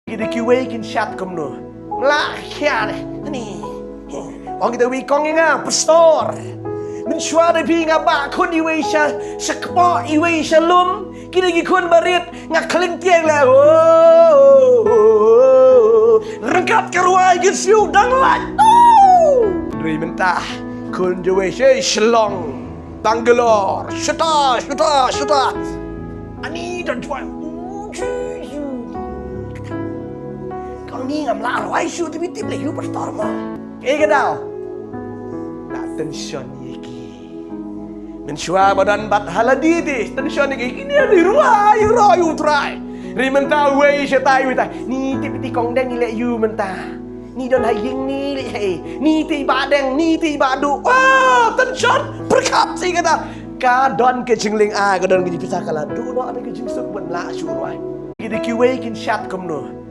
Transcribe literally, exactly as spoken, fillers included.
Kita kiwei kin shat kumno. Ngla khia deh. Ni. Ong kita wi kong nga pastor. Mynshuwa da phi nga ba khun iwei sha sha kpoh iwei sha lum. Kita ki khun barit nga kling tieng la. Oh. Rengkat ka rwai ki siu dang lait. Oh. Dri mentah khun jawei sha Shillong. Bangalore, shuta, shuta, shuta. Ani don tuan. Kong ni ngam la rwai shu tibi tip le yu pastor ma. Eh ka daw. La tension ye ki. Mynshuwa ba don bat haladi di tension ye ki. Kini di rwai rwai u trai. Ri mentah wei shatai wei tai. Ni tibi ti kong deng le yu mentah. Ni don ha ïing ni le hei. Ni ti ba deng, ni ti ba du. Oh, tension. Perkap si kata. Ka don ke jingling a, ka don ke jingpisa kala. Du no ada ke jingsuk ban la shu rwai. Kita kiwei kin shat kumno.